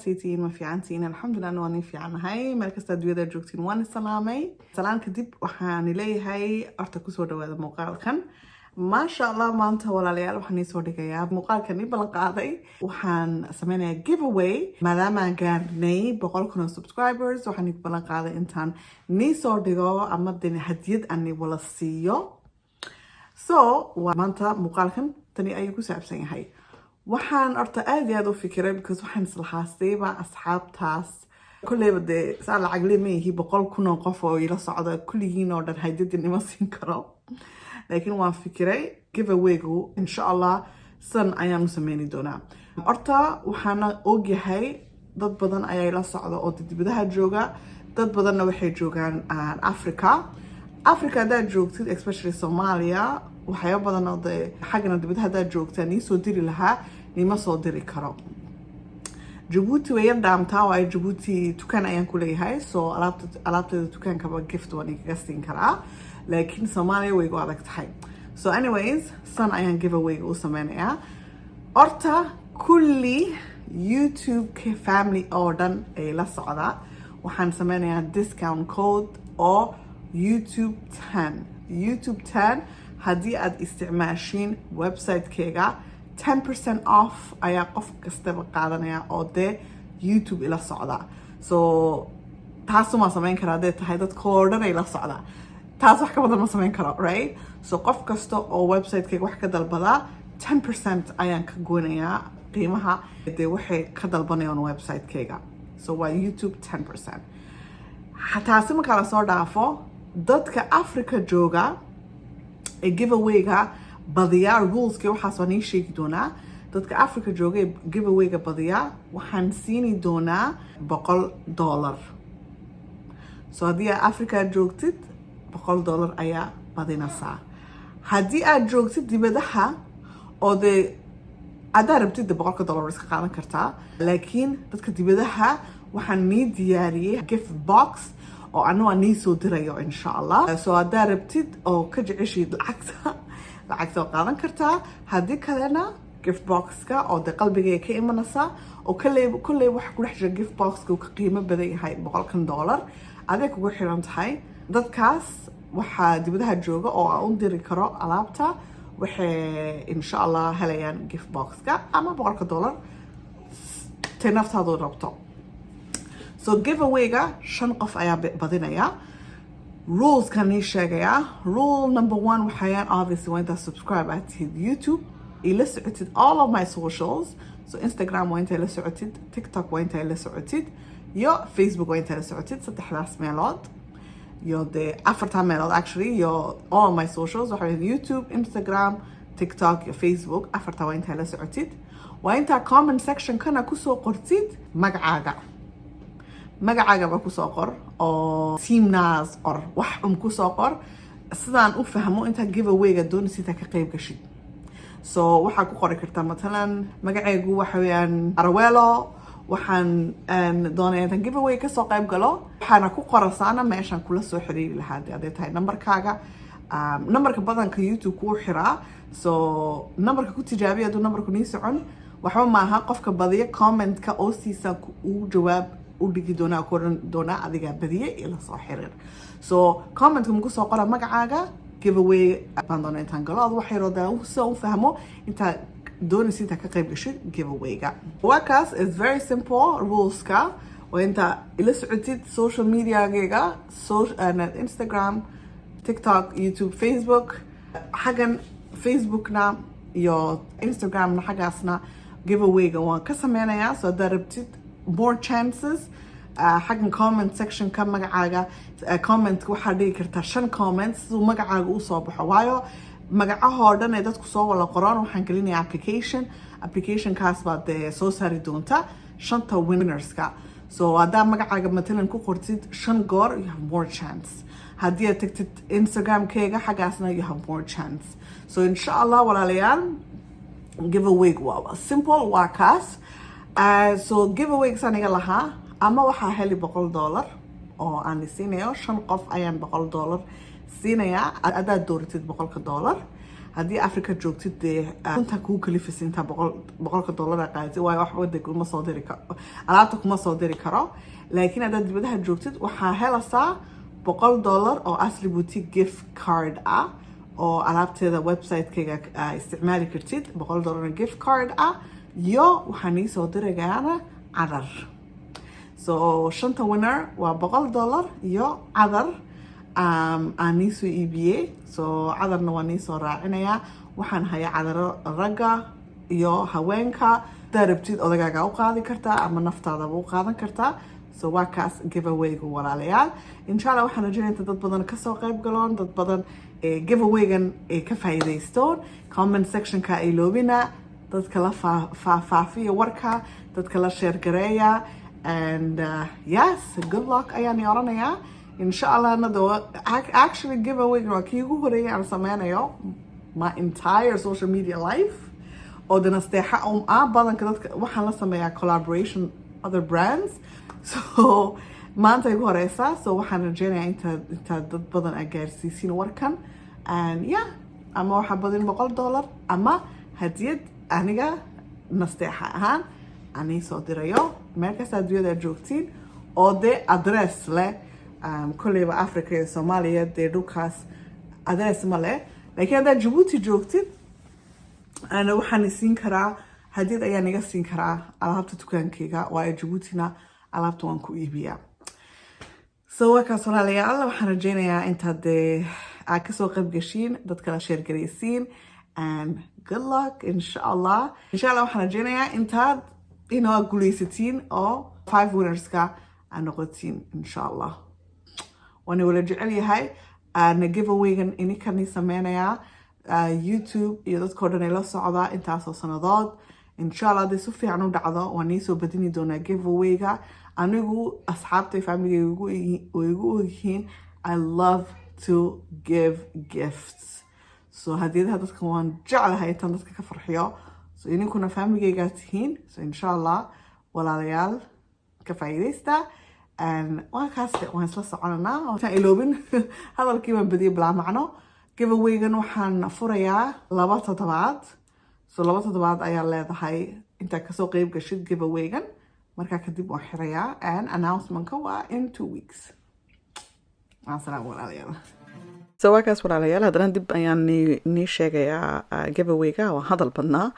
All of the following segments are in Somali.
Saytiin ma fiicantiin? Alxamdulilah, waan ii fiicanahay. Meel kasta adduunyada joogtiin waan isalaamay. Salaan kadib, waxaan leeyahay horta kusoo dhawaada muuqaalkan. Maasha Allah, maanta walaalayaal waxaan iisoo dhigayaa muuqaalkan ii ballan qaaday. Waxaan sameynayaa giveaway maadaamaan gaarnay 100,000 oo subscribers. Waxaan igu ballan qaaday intaan nii soo dhigo ama de hadiyad aan wala siiyo. So waa maanta muuqaalkan tani ayuu ku saabsan yahay. Waxaan horta aad iyo aad u fikiray because waxaan islahaastayba asxaabtaas kolleyba dee saa lacagle ma ihi, 100,000 oo qof oo ila socda kulligiin oo dhan hadiyadin ima siin karo, laakiin waan fikiray. Giveawaygu insha Allah san ayaan u sameyni doonaa. Horta waxaana ogyahay dad badan ayaa ila socda oo dibadaha jooga, dad badanna waxay joogaan Africa. Africa haddaad joogtid, especially Soomaaliya, waxyaaba badan oo dee xaggana dibadaha haddaad joogtaa nii soo diri lahaa, nima soo diri karo. Jabuuti way yar dhaamtaa, waayo Jabuuti dukaan ayaan ku leeyahay, so alaabteeda dukaankaba gift waan igaga siin karaa, laakiin Soomaaliya way igu adag tahay. So anyways, san ayaan giveawayga u sameynayaa. Horta kulli YouTube family oo dhan ay la socdaa waxaan sameynayaa discount code oo YouTube 10. YouTube 10 haddii aad isticmaashiin website-keyga, 10% off ayaa qof kastaba qaadanaya oo dee YouTube ila socda. So taasumaa sameyn karaa hadday tahay dadkoo dhan ay la socdaa. Taas wax ka badan ma sameyn karo, right? So qof kasta oo website-keyga wax ka dalbadaa, 10% ayaan ka goynayaa qiimaha dee waxay ka dalbanayaan website-keyga. So waa YouTube 10%. Taasi markaa lasoo dhaafo, dadka Africa jooga ee giveawayga badiyaa, ruleska waxaas waan ii sheegi doonaa. Dadka Africa jooga ee giveawayga badiyaa waxaan siini doonaa $100. So haddii aad Africa joogtid, $100 ayaa badinaysaa. Haddii aad joogtid dibadaha oo dee haddaad rabtid de $100 iska qaadan kartaa, laakiin dadka dibadaha waxaan nii diyaariyey gift box oo anu aan nii soo dirayo insha Allah. So haddaad rabtid oo ka jeceshid lacagta, lacagta waa qaadan kartaa. Haddii kalena gift boxka oo de qalbigay ka imanaysaa oo kolley waxa ku dhex jira gift boxka uu ka qiimo badan yahay $100-kan. Aday kugu xiran tahay. Dadkaas waxaa dibadaha jooga oo aan u diri karo alaabta waxay insha Allah helayaan gift boxka ama $100 tay naftaadu rabto. So giveawayga shan qof ayaa badinaya. Ruleskan nii sheegayaa. Rule number one waxayaan obviously waa intaad subscribe aad tihid YouTube, ila socotid all of my socials. So Instagram waa intaa ila socotid, TikTok waa intaa ila socotid iyo Facebook waa intaa ila socotid. Saddexdaas meelood iyo dee afartaa meelood actually iyo all of my socials waxa weeyaan YouTube, Instagram, TikTok iyo Facebook. Afartaa waa intaa ila socotid. Waa intaa comment sectionkana kusoo qortid magacaaga. Magacaagaba kusoo qor oo teamnaas qor, wax kusoo qor sidaan u fahmo intaa giveawayga doonaysa intaa ka qayb gashid. So waxaa ku qori kartaa matalan, "Magacaygu waxa weeyaan Arawelo, waxaan doonaya intaan giveaway kasoo qayb galo." Waxaana ku qorasaana meeshaan kula soo xiriiri lahaa dee hadday tahay numberkaaga. Numberka badanka YouTube kuu xiraa, so numberka ku tijaabiya. Hadduu numberku nii socon, waxba maaha. Qofka badiya commentka oostiisa uu jawaab u dhigi doonaa, ku oran doonaa, "Adigaa badiye, ila soo xiriir." So commentka maku soo qora magacaaga, "Giveaway baan doona intaan galo." Ad wax yaroo daa sida u fahmo intaa doonaysa intaa ka qayb gashid giveawayga. Waa kaas, is very simple. Ruleska waa intaa ila socotid social mediagayga, so, Instagram, TikTok, YouTube, Facebook. Xaggan Facebookna iyo Instagramna xaggaasna giveawayga waan ka sameynayaa. So haddaad rabtid more chances, xaggan comment sectionka magacaaga, comment waxaad dhigi kartaa shan comment siduu magacaaga usoo baxo, waayo magacahoo dhan ee dadku soo wada qoraan waxaan gelinayaa application. Applicationkaas baad dee soo saari doonta shanta winnerska. So haddaa magacaaga matalan ku qortid shan goor, you have more chance. Haddii aad tagtid Instagramkeyga, xaggaasna you have more chance. So insha Allah walaalayaal, giveaway waa simple, waa kaas. So giveaway aniga lahaa ama waxaa heli $100 oo aan siinayo. Shan qof ayaan $100 siinayaa haddaad dooratid $100-ka. Haddii Africa joogtid, dee intaa kugu kalifaysa intaa 100-ka dollar qaadatid, waayo wax wadanka kuma soo diri karo, alaabta kuma soo diri karo. Laakiin haddaad dibadaha joogtid, waxaa helaysaa $100 oo Asli Boutique gift card ah oo alaabteeda website-kayga isticmaali kartid, $100 gift card ah, iyo waxaan ii soo diragaana cadar. So shanta winner waa $100 iyo cadar aan nii soo iibiyey. So cadarna waa nii soo raacinayaa. Waxaan hayaa cadaro ragga iyo haweenka. Hadaa rabtid, odagaaga u qaadi kartaa ama naftaadaba u qaadan kartaa. So waa kaas giveawayga, walaalayaal. Insha Allah waxaan rajaynaya inta dad badan kasoo qayb galoon, dad badan giveawaygan ay ka faa'iidaystoon. Comment sectionka ay loobina, dadka la faafiya warka, dadka la share gareeya, and yes, good luck ayaan oranayaa, insha Allah. Nado actually giveawaygan waa kii ugu horeeyay aan sameynayo my entire social media life oo de Nasteexa ah. Badanka dadka waxaan la sameeyaa collaboration, other brands, so maanta igu horeysa. So waxaan rajeynayaa intaad dad badan aa gaarsiisiin warkan. And yeah, ama waxaa badin $100 ama hadiyad aniga Nasteexa ahaan anii soo dirayo meel kasta adduunyada aad joogtiin oo dee address leh. Kolleyba Africa iyo Soomaaliya dee dhulkaas address ma leh, laakiin haddaad Jabuuti joogtid, ana waxaan siin karaa hadiyad ayaan iga siin karaa alaabta dukaankayga, waayo Jabuutina alaabta waan ku iibiyaa. So waa kaas, walaalayaal. Waxaan rajeynayaa intaad dee aad kasoo qayb gashiin, dadka la share garaysiin, and good luck, insha Allah. Insha Allah waxaan rajeynayaa intaad inoo guuleysatiin oo five winnerska aad noqotiin, insha Allah. Waana wala jecel yahay. Na giveawaygan ininkani sameynayaa, YouTube iyo dadkao dhan ay la socdaa intaasoo sanadood. Insha Allah hadday si fiican u dhacdo, waan nii soo badini doonaa giveawayga. Anigu asxaabtay, familigayga way igu ogyihiin, I love to give gifts, so hadiyadaha dadka waan jeclahay intaan dadka ka farxiyo. So idinkuna familigaygaa tihiin, so insha Allah, walaalayaal, ka faa'iidaysta. Waa kaas, waan isla soconanaa. Intaan iloobin, hadalkii baan badiyay bilaa macno. Giveawaygan waxaan furayaa 2 toddobaad, so 2 toddobaad ayaa leedahay intaad kasoo qeyb gashid giveawaygan. Markaa kadib waan xirayaa, and announcementka waa in 2 weeks. Asalaam, walaalayaal. So waa kaas, walaalayaal. Haddana dib ayaan nii sheegayaa giveawayga. Waa hadal badnaa,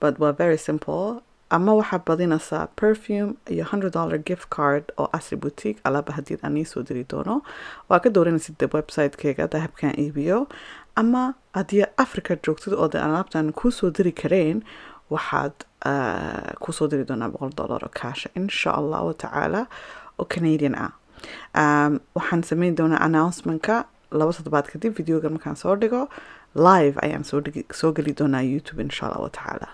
but waa very simple. Ama waxaa badinaysaa perfume iyo $100 gift card oo Asri Boutique alaaba hadiyad aan nii soo diri doono. Waa ka dooranaysid de website-kayga dahabkan iibiyo. Ama haddii Africa joogtid oo de alaabtan kusoo diri kareen, waxaad kusoo diri doonaa $100 oo cash, insha Allahu tacaala, oo Canadian ah. Waxaan sameyn doonaa announcementka 2 toddobaad kadib. Videoga markaan soo dhigo, live ayaan soo geli doonaa YouTube, insha Allahu tacaala.